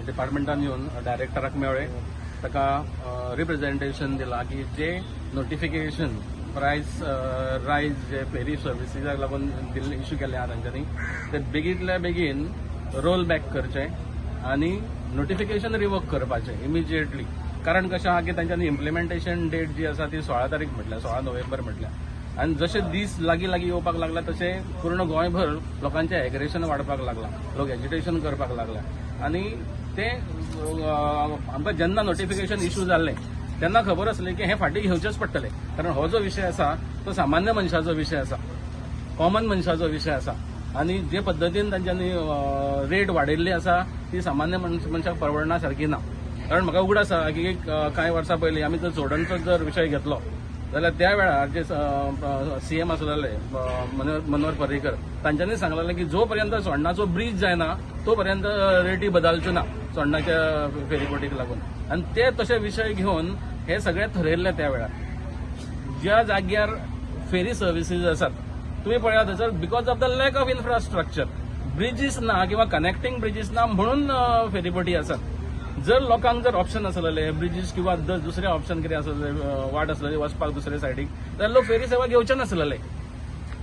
डिपार्टमेंटान येवन डायरेक्टराक मेळ्ळे. ताका रिप्रेझेंटेशन दिलां की जे नोटिफिकेशन प्रायस रायज जे फेरी सर्विसीसाक लागून दिल्ले, इश्यू केल्ले आहा तांच्यांनी, ते बेगींतल्या बेगीन रोल बॅक करचे आनी नोटिफिकेशन रिवोक करपाचें इमिजिएटली. कारण कशें आहा की तांच्यांनी इम्प्लिमेंटेशन डेट जी आसा ती 16 तारीख म्हटल्या, 16 नोव्हेंबर म्हटल्या आनी जशे दीस लागीं लागीं येवपाक लागला तशें पूर्ण गोंयभर लोकांचें एग्रेशन वाडपाक लागलां, लोक एजिटेशन करपाक लागला. आनी ते आमकां जेन्ना नोटिफिकेशन इशू जाल्लें तेन्ना खबर आसलें की हें फाटीं घेवचेंच पडटलें, कारण हो जो विशय आसा तो सामान्य मनशाचो विशय आसा, कॉमन मनशाचो विशय आसा. आनी जे पद्दतीन तांच्यांनी रेट वाडयल्ली आसा ती सामान्य मनशाक परवडना सारकी ना. कारण म्हाका उगडास आसा की कांय वर्सां पयलीं आमी जर चोडणचो जर विशय घेतलो जाल्यार त्या वेळार जे सीएम आसलेले मनोहर पर्रीकर, तांच्यांनी सांगलेलें की जो पर्यंत चोडणाचो ब्रीज जायना तो पर्यंत रेटी बदलच्यो ना चोडणाच्या फेरीबोटीक लागून. आनी ते तशे विशय घेवन हे सगळे थरयल्ले. त्या वेळार ज्या जाग्यार फेरी सर्विसीस आसात तुम्ही पळयात, थंयसर because of the lack of infrastructure, bridges ना किंवा कनेक्टिंग ब्रिजीस ना म्हणून फेरीबोटी आसात. जर लोकांक जर ऑप्शन आसलेले ब्रिजीस किंवा दुसरे ऑप्शन कितें आसलेले, वाट आसलेली वचपाक दुसरे सायडीक, जाल्यार लोक फेरी सेवा घेवचे नासलेले.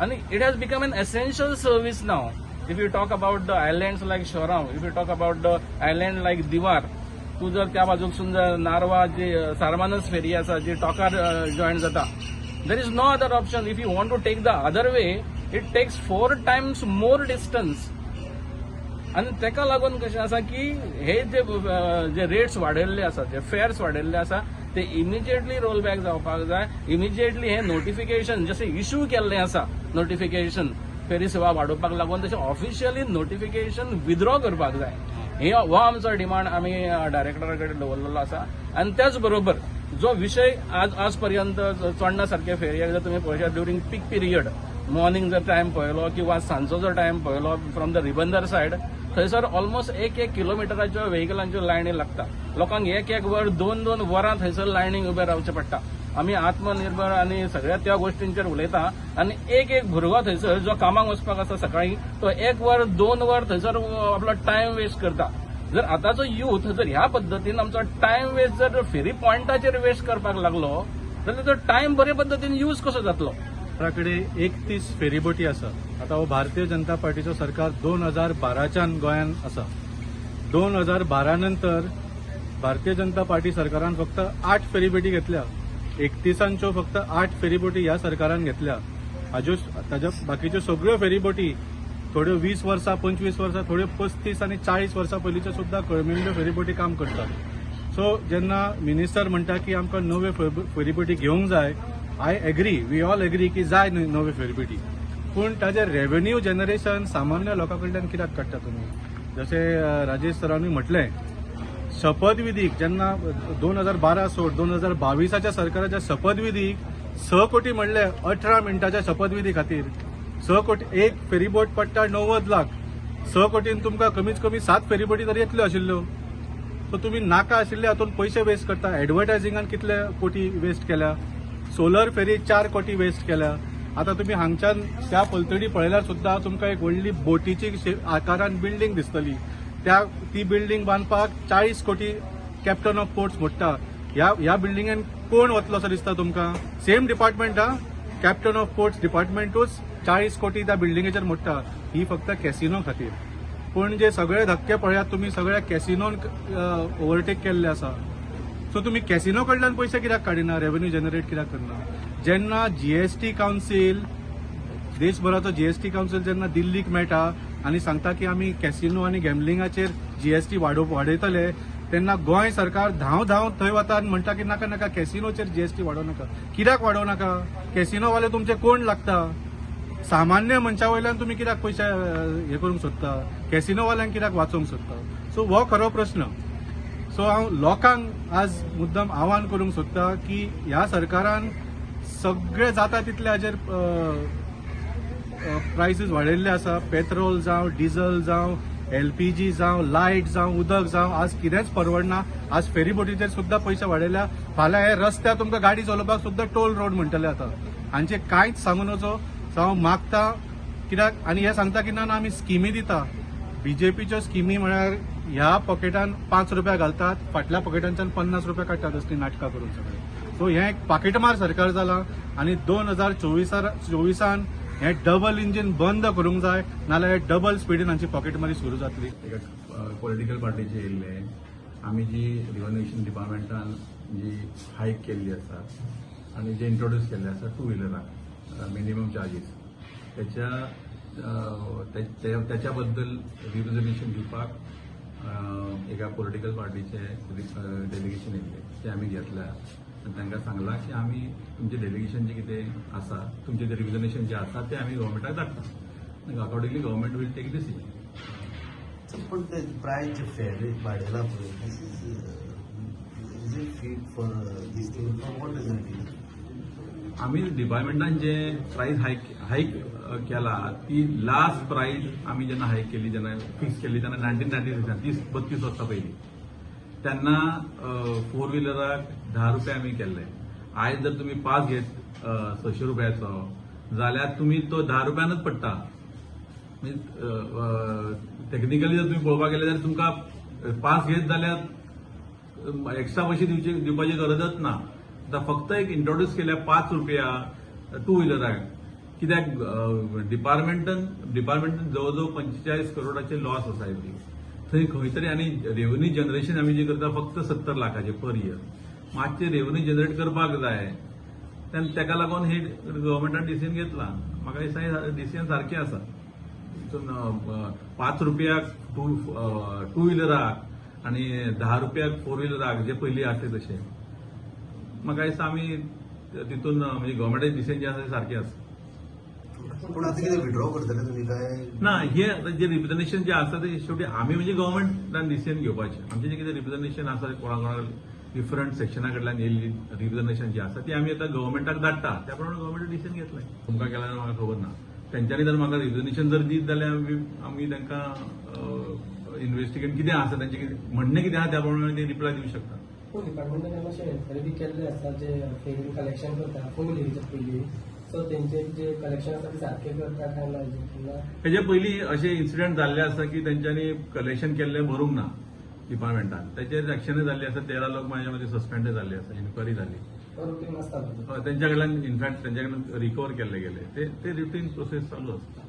आनी it has become an essential service now. If you talk about the islands like Chorao, if you talk about the island like Divar, तूं जर त्या बाजूकसून जर नारवा जी सारमानस फेरी आसा जी टोकार जॉयन जाता, there is no other option. If you want to take the other way, it takes four times more distance. आनी तेका लागून कशें आसा की हे जे जे रेट्स वाडयल्ले आसा, जे फेर्स वाडयल्ले आसा, ते इमिजिएटली रोल बॅक जावपाक जाय. इमिजिएटली हे नोटिफिकेशन जशें इश्यू केल्लें आसा, नोटिफिकेशन फेरी सेवा वाडोवपाक लागून, तशें ऑफिशियली नोटिफिकेशन विथड्रॉ करपाक जाय. हे हो आमचो डिमांड आमी डायरेक्टरा कडेन दवरलेलो आसा. आनी त्याच बरोबर जो विशय आज पर्यंत चोडणा सारखे फेरयेक जर तुमी पळयशात, ड्युरींग पीक पिरियड मॉर्निंग जर टायम पळयलो किंवा सांजचो जर टायम पळयलो फ्रॉम the Ribandar side, थंयसर ऑलमोस्ट एक एक किलोमिटराच्यो व्हेकलांच्यो लायनी लागता. लोकांक एक एक वर, दोन दोन वरां थंयसर लायनीक उबे रावचें पडटा. आमी आत्मनिर्भर आनी सगळ्या त्या गोश्टींचेर उलयता आनी एक एक भुरगो थंयसर जो कामाक वचपाक आसा सकाळी, तो एक वर, दोन वर थंयसर आपलो टायम वेस्ट करता. जर आतांचो युथ जर ह्या पद्दतीन आमचो टायम वेस्ट जर फेरी पॉयंटाचेर वेस्ट करपाक लागलो जाल्यार तो टायम बरे पद्दतीन यूज कसो जातलो? कडेन 31 फेरीबोटी आसा. आतां हो भारतीय जनता पार्टीचो सरकार 2012च्यान गोंयांत आसा. 2012 नंतर भारतीय जनता पार्टी सरकारान फक्त आठ फेरीबोटी घेतल्या. 31 फक्त आठ फेरीबोटी ह्या सरकारान घेतल्या. हाज्यो ताज्या बाकीच्यो सगळ्यो फेरीबोटी थोड्यो 20 वर्सां, 25 वर्सां, थोड्यो 35 आनी 40 वर्सां पयलींच्यो सुद्दां कळमेल्ल्यो फेरीबोटी काम करतात. सो जेन्ना मिनिस्टर म्हणटा की आमकां नव्यो फेरीबोटी घेवंक जाय, I agree, we all agree की जाय नव्यो फेरीबोटी, पूण ताजें रेव्हेन्यू जनरेशन सामान्य लोकां कडल्यान कित्याक काडटा तुमी? जशें राजेश सरांनी म्हटलें, शपथविधीक जेन्ना 2012 सोड, 2022च्या सरकाराच्या शपथविधीक 6 कोटी म्हणले. 18 मिनटाच्या शपथविधी खातीर 6 कोटी. एक फेरीबोट पडटा 90 लाख. 6 कोटीन तुमकां कमीत कमी सात फेरीबोटी तरी येतल्यो आशिल्ल्यो. सो तुमी नाका आशिल्ले हातून पयशे वेस्ट करता. एडवर्टायझिंगान कितले कोटी वेस्ट केल्या? सोलर फेरी 4 कोटी वेस्ट केल्या. आतां तुमी हांगच्यान त्या पलतडी पळयल्यार सुद्दां तुमकां एक व्हडली बोटीची आकारान बिल्डींग दिसतली. ती बिल्डींग बांदपाक 40 कोटी कॅप्टन ऑफ पोर्ट्स मोडटा. ह्या ह्या बिल्डिंगेन कोण वतलो असो दिसता तुमकां? सेम डिपार्टमेंट हा, कॅप्टन ऑफ पोर्ट्स डिपार्टमेंटूच 40 कोटी त्या बिल्डिंगेचेर मोडटा. ही फक्त कॅसिनो खातीर. पूण जे सगळे धक्के पळयात तुमी, सगळ्या कॅसिनोन ओव्हरटेक केल्ले आसा. सो तुमी कॅसिनो कडल्यान पयशे कित्याक काडिना? रेव्हेन्यू जनरेट कित्याक करना? जेन्ना जीएसटी कावन्सील, देशभराचो जीएसटी कावन्सील जेन्ना दिल्लीक मेळटा आनी सांगता की आमी कॅसिनो आनी गॅमलिंगाचेर जीएसटी वाडयतले, तेन्ना गोंय सरकार धांव धांव थंय वता आनी म्हणटा की नाका नाका, कॅसिनोचेर जीएसटी वाडोवं नाका. कित्याक वाडोवं नाका? कॅसिनोवाले तुमचे कोण लागता? सामान्य मनशा वयल्यान तुमी कित्याक पयशे हे करूंक सोदता? कॅसिनोवाल्यांक कित्याक वाचोवंक सोदता? सो हो खरो प्रस्न. सो हांव लोकांक आज मुद्दम आवाहन करूंक सोदता की ह्या सरकारान सगळे जाता तितले हाजेर प्रायसीस वाडयल्ले आसा. पेट्रोल जावं, डिझल जावं, एलपीजी जावं, लायट जावं, उदक जावं, आज कितेंच परवडना. आज फेरीबोटीचेर सुद्दां पयशे वाडयल्या. फाल्यां हे रस्त्यार तुमकां गाडी चलोवपाक सुद्दां टोल रोड म्हणटले. आतां हांचे कांयच सांगू नजो. सो हांव मागता कित्याक आनी हे सांगता की ना ना, आमी स्किमी दिता. बीजेपीच्यो स्किमी म्हळ्यार ह्या पॉकेटान 5 रुपया घालतात, फाटल्या पॉकेटांच्यान 50 रुपया काडटात, असली नाटकां करून सगळे. सो हें एक पाकिटमार सरकार जालां आनी 2024 24न हें डबल इंजीन बंद करूंक जाय, नाजाल्यार हे डबल स्पिडीन हांची पॉकेटमारी सुरू जातली. एका पॉलिटिकल पार्टीचे येयल्ले. आमी जी रिव्हन्युएशन डिपार्टमेंटान जी हायक केल्ली आसा आनी जे इंट्रोड्यूस केल्ले आसा टू व्हिलराक मिनिमम चार्जीस, त्याच्या त्याच्या बद्दल रिप्रेझेंटेशन दिवपाक एका पॉलिटिकल पार्टीचे डेलिगेशन येयल्ले. ते आमी घेतल्या आनी तांकां सांगलां की आमी तुमचें डेलिगेशन जें कितें आसा, तुमचें जें रिप्रेझेंटेशन जें आसा तें आमी गव्हर्मेंटाक धाडटा. Accordingly government will take decision. पण ते प्रायस जे फेर वाडयला पळय, this is it fit for this thing? For what reason it is? आमी डिपार्टमेंटान जे प्रायस हायक केला, ती लास्ट प्रायस आमी जेन्ना हायक केली, जेन्ना फिक्स केली तेन्ना 1996, 30-32 वर्सां पयलीं, तेन्ना फोर व्हिलराक 10 रुपया आमी केल्ले. आयज जर तुमी पास घेत 600 रुपयाचो जाल्यार तुमी तो 10 रुपयानच पडटा. म्हणजे टॅक्निकली जर तुमी पळोवपाक गेले जाल्यार तुमकां पास घेत जाल्यार एक्स्ट्रा पयशे दिवचे दिवपाची गरजच ना. आतां फक्त एक इंट्रोड्यूस केल्या 5 रुपया टू व्हिलराक, कित्याक डिपार्टमेंटन जवळ जवळ 45 करोडाचे लॉस आसा ती थंय खंय तरी. आनी रेव्हन्यू जनरेशन आमी जे करता फक्त 70 लाखाचे पर इयर. मातशें रेव्हन्यू जनरेट करपाक जाय. तेन्ना तेका लागून हे गव्हर्मेंटान डिसिजन घेतला. म्हाका दिसता डिसिजन सारकें आसा. हितून 5 रुपया टू व्हिलराक आनी 10 रुपयाक फोर व्हिलराक जे पयलीं आसले तशें, म्हाका दिसता आमी तितून म्हणजे गव्हर्मेंटाचे डिसिजन जे आसा ते सारकें आसा. पूण आतां कितें विड्रॉ करतले तुमी काय? ना, हे आतां जे रिप्रेझेंटेशन जे आसा ते शेवटी आमी म्हणजे गव्हर्मेंटान डिसिजन घेवपाचें. आमचें जें कितें रिप्रेझेंटेशन आसा, कोणा कोणाक डिफरंट सेक्शना कडल्यान येयल्ली रिप्रेझेंटेशन जे आसा ती आमी आतां गव्हर्मेंटाक धाडटा. त्या प्रमाणे गव्हर्मेंटान डिसिजन घेतलें. तुमकां केला जाल्यार म्हाका खबर ना. तेंच्यांनी जर म्हाका रिप्रेझेंटेशन जर दीत जाल्यार आमी तांकां इन्व्हेस्टिगेट कितें आसा, तेंचें कितें म्हणणें कितें आसा, त्या प्रमाणे ते रिप्लाय दिवं शकता. पूण डिपार्टमेंटान अशें खरेदी केल्ले आसा, जे फेरीन कलेक्शन करता फोर व्हिलरीच्या पयलीं, सो तेंचे जे कलेक्शन आसा ते सारकें करता काय ना तेन्ना? हेजे पयलीं अशे इन्सिडंट जाल्ले आसा की तेंच्यांनी कलेक्शन केल्लें भरूंक ना डिपार्टमेंटान. तेचेर एक्शनय जाल्ली आसा. 13 लोक म्हाज्या मदीं सस्पेंड जाल्ले आसा, इन्क्वायरी जाली. तो रुटीन आसता. तेंच्या कडल्यान, इनफॅक्ट तेंच्या कडल्यान रिकवर केल्ले गेले. ते ते रुटीन प्रोसेस चालू आसता.